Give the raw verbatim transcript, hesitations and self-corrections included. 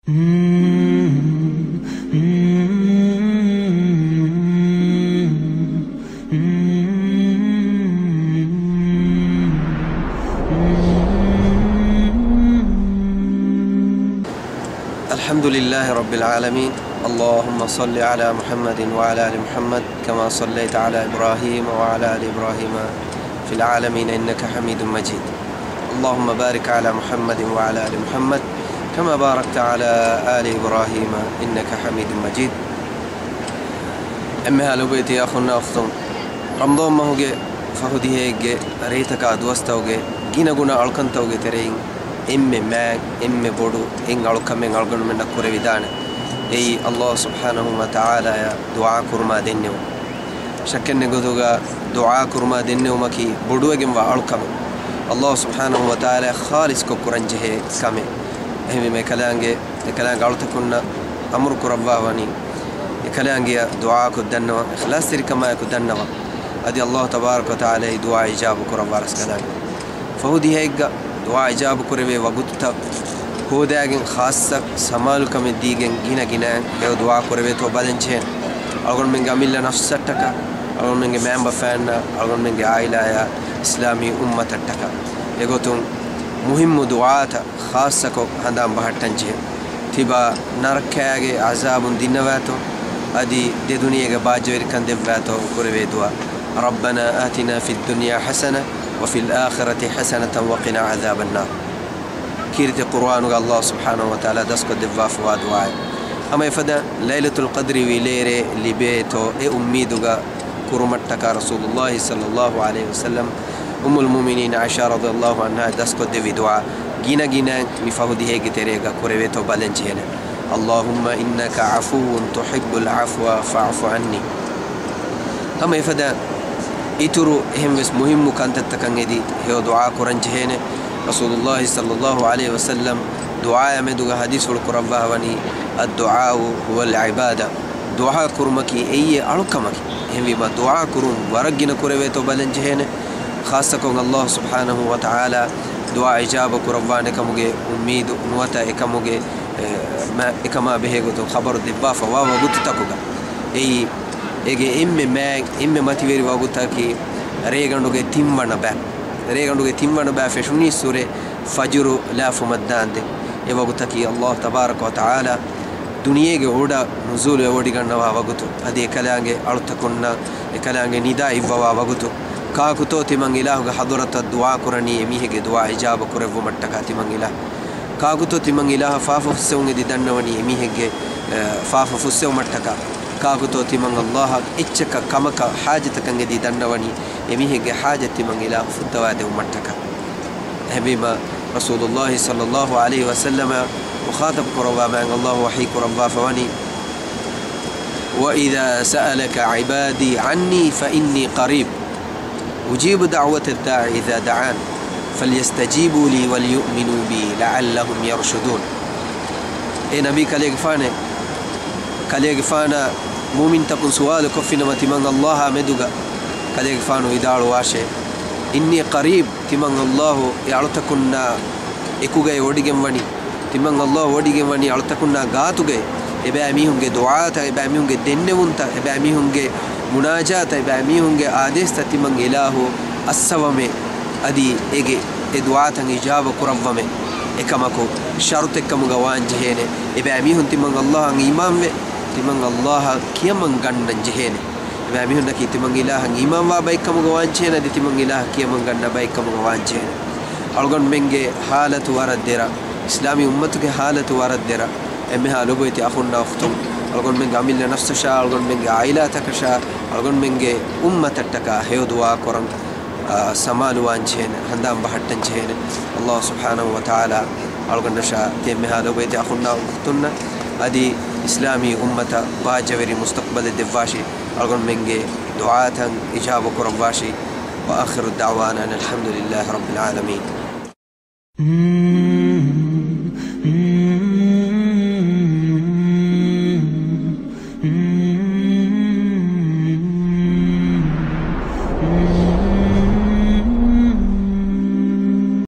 الحمد لله رب العالمين. اللهم صل على محمد وعلى آل محمد كما صليت على إبراهيم وعلى آل إبراهيم في العالمين إنك حميد مجيد. اللهم بارك على محمد وعلى آل محمد كما باركت على آل إبراهيم إنك حميد مجيد. އެންމެހާ ލޮބުވެތި އަޚުންނާ އުޚްތުން، ރަމަޟާން މަހުގެ ފަހު ދިހައެއްގެ ރޭތަކާ ދުވަސްތަކުގެ ގިނަގުނަ އަޅުކަންތަކުގެ ތެރެއިން އެންމެ މާތް، އެންމެ ބޮޑު އެއް އަޅުކަމެއް އަޅުގަނޑުމެންނަށް ކުރެވިދާނެ. އެއީ، ﷲ ސުބްޙާނަހޫ ވަތަޢާލާއަށް ދުޢާ ކުރުމާ ދެންނެވުން. ޝައްކެއް ނެތް ގޮތުގަ ދުޢާ ކުރުމާ ދެންނެވުމަކީ ބޮޑުވެގެންވާ އަޅުކަމެއް. ﷲ ސުބްޙާނަހޫ ވަތަޢާލާއަށް ޚާލިޞްކޮށް ކުރަންޖެހޭ ކަމެއް. އެހެންވީމަ އެކަލާނގެ، އެކަލާނގެ އަޅުތަކުންނަށް އަމުރު ކުރައްވާ ވަނީ، އެކަލާނގެއަށް ދުޢާކޮށް ދަންނަވަން، އިޚްލާޞްތެރިކަމާއެކު ދަންނަވަން. އަދި ﷲ ތަބާރަކަ ވަތަޢާލާ އެ ދުޢާ އިޖާބަ ކުރައްވާ ރަސްކަލާނގެ. ފަހު ދިހައެއްގަ ދުޢާ އިޖާބަ ކުރެވޭ ވަގުތުތައް ހޯދާގެން، ޚާއްޞަ ސަމާލުކަމެއް ދީގެން ގިނަ ގިނައިން ހެޔޮ ދުޢާ ކުރެވޭތޯ ބަލަން ޖެހޭނެ. އަޅުގަނޑުމެންގެ އަމިއްލަ ނަފްސަށްޓަކާ، އަޅުގަނޑުމެންގެ މައިންބަފައިންނަށް، އަޅުގަނޑުމެންގެ ޢާއިލާއާ، އިސްލާމީ އުއްމަތަށްޓަކާ. އެގޮތުން މުހިއްމު ދުޢާތައް ޚާއްޞަކޮށް ހަނދާން ބަހައްޓަން ޖެހޭ. ތިބާ ނަރަކައިގެ ޢަޒާބުން ދިންނަވާތޯ، އަދި ދެދުނިޔޭގެ ބާއްޖަވެރިކަން ދެއްވާތޯ ކުރެވޭ ދުޢާ، ربنا آتنا في الدنيا حسنة وفي الآخرة حسنة وقنا عذاب النار. ކީރިތި ޤުރުއާނުގަ ﷲ ސުބްޙާނަހޫ ވަތަޢާލާ ދަސްކޮށްދެއްވާފަވާ ދުޢާއެއް. ހަމަ އެފަދަ ލައިލަތުލް ޤަދްރި ވިލޭރޭ ލިބޭތޯ އެ އުއްމީދުގަ ކުރުމަށްޓަކާ ރަސޫލުﷲ ޞައްލަﷲ ޢަލައިހި ވަސައްލަމް އުއްމުލް މުއުމިނީން ޢާއިޝާ ރަޟިޔަﷲ ޢަންހާ ދަސްކޮށްދެއްވި ދުޢާ ގިނަ ގިނައިން މި ފަހު ދިހައިގެ ތެރޭގަ ކުރެވޭތޯ ބަލަން ޖެހޭނެ. اللهم إنك عفو تحب العفو فاعف عني. ހަމަ އެފަދަ އިތުރު އެހެންވެސް މުހިއްމު ކަންތައްތަކަށް އެދި ހެޔޮ ދުޢާ ކުރަން ޖެހޭނެ. ރަސޫލުﷲ ޞައްލަﷲ ޢަލައިހި ވަސައްލަމް ދުޢާއާ މެދުގަ ޙަދީޘްފުޅު ކުރައްވާ ވަނީ، الدعاء هو العبادة. ދުޢާ ކުރުމަކީ އެއީ އަޅުކަމަކީ. އެހެންވީމަ، ދުޢާ ކުރުން ވަރަށް ގިނަ ކުރެވޭތޯ ބަލަން ޖެހޭނެ. ޚާއްޞަކޮށް، ﷲ ސުބްޙާނަހޫ ވަތަޢާލާ ދުޢާ އިޖާބަ ކުރައްވާނެ ކަމުގެ އުއްމީދު ނުވަތަ އެކަމުގެ، އެ، މަ-، އެކަމާ ބެހޭ ގޮތުން ޚަބަރު ދެއްވާފަ ވާ ވަގުތުތަކުގަ. އެއީ، އޭގެ އެންމެ މާތް، އެންމެ މަތިވެރި ވަގުތަކީ ރޭގަނޑުގެ ތިންވަނަ ބައި. ރޭގަނޑުގެ ތިންވަނަ ބައި ފެށުނީއްސުރެ ފަޖުރު ލާފުމަށްދާންދެން. އެ ވަގުތަކީ ﷲ ތަބާރަކަ ވަތަޢާލާ ދުނިޔޭގެ އުޑަށް ނުޒޫލުވެވޮޑިގަންނަވާ ވަގުތު. އަދި އެކަލާނގެ އަޅުތަކުންނަށް އެކަލާނގެ ނިދާ އިއްވަވާ ވަގުތު. ކާކުތޯ ތިމަން އިލާހުގެ ޙަޟުރަތަށް ދުޢާ ކުރަނީ އެމީހެއްގެ ދުޢާ އިޖާބަ ކުރެއްވުމަށްޓަކާ ތިމަން އިލާހު؟ ކާކުތޯ ތިމަން އިލާހަށް ފާފަ ފުއްސެވުން އެދި ދަންނަވަނީ އެމީހެއްގެ، އެ، ފާފަ ފުއްސެވުމަށްޓަކާ؟ ކާކުތޯ ތިމަން ﷲ އަށް އެއްޗަކަށް ކަމަކަށް ޙާޖަތަކަށް އެދި ދަންނަވަނީ އެމީހެއްގެ ޙާޖަތް ތިމަން އިލާހު ފުއްދަވާދެވުމަށްޓަކާ؟ އެހެންވީމަ، ރަސޫލުﷲ ޞައްލަﷲ ޢަލައިހި ވަސައްލަމަށް މުޚާޠަބު ކުރައްވާ މާތް ﷲ ވަޙީ ކުރައްވާފަ ވަނީ، وإذا سألك عبادي عني فإني قريب أجيب دعوة الداع إذا دعان فليستجيبوا لي وليؤمنوا بي لعلهم يرشدون. އޭ ނަބީ ކަލޭގެފާނޭ، ކަލޭގެފާނަށް މުއުމިންތަކުން ސުވާލު ކޮށްފިނަމަ ތިމަން ﷲ އާ މެދުގަ، ކަލޭގެފާނު ވިދާޅުވާށޭ، إني قريب، ތިމަން ﷲ އެ އަޅުތަކުންނާ އެކުގައި ވޮޑިގެން ވަނީ، ތިމަން ﷲ ވޮޑިގެން ވަނީ އަޅުތަކުންނާ ގާތުގައި. އެބައިމީހުންގެ ދުޢާތައް، އެބައިމީހުންގެ ދެންނެވުންތައް، އެބައިމީހުންގެ މުނާޖާތައް، އެބައިމީހުންގެ އާދޭސްތައް ތިމަން އިލާހު އައްސަވަމޭ. އަދި އޭގެ އެ ދުޢާތައް އިޖާބަ ކުރައްވަމޭ. އެކަމަކު ޝަރުޠެއްކަމުގަ ވާން ޖެހޭނެ، އެބައިމީހުން ތިމަން ﷲ އަށް އީމާންވެ، ތިމަން ﷲ އަށް ކިޔަމަން ގަންނަން ޖެހޭނެ. އެބައިމީހުންނަކީ ތިމަން އިލާހަށް އީމާންވާ ބައެއްކަމުގަ ވާންޖެހޭނެ، އަދި ތިމަން އިލާހަށް ކިޔަމަން ގަންނަ ބައެއްކަމުގަ ވާންޖެހޭނެ. އަޅުގަނޑުމެންގެ ޙާލަތު ވަރަށް ދެރަ، އިސްލާމީ އުއްމަތުގެ ޙާލަތު ވަރަށް ދެރަ. އެންމެހާ ލޮބުވެތި އަޚުންނާ އުޚްތުން، އަޅުގަނޑުމެންގެ އަމިއްލަ ނަފްސަށާ، އަޅުގަނޑުމެންގެ ޢާއިލާތަކަށާ، އަޅުގަނޑުމެންގެ އުއްމަތަށްޓަކާ ހެޔޮ ދުޢާ ކުރަން، އާ، ސަމާލުވާން ޖެހޭނެ، ހަނދާން ބަހައްޓަން ޖެހޭނެ. ﷲ ސުބްޙާނަހޫ ވަތަޢާލާ އަޅުގަނޑަށާ އެންމެހާ ލޮބުވެތި އަޚުންނާ އުޚްތުންނަށް އަދި އިސްލާމީ އުއްމަތަށް ބާއްޖަވެރި މުސްތަޤްބަލެއް ދެއްވާށި، އަޅުގަނޑުމެންގެ ދުޢާތައް އިޖާބަ ކުރައްވާށި. وآخر دعوانا أن الحمد لله رب العالمين.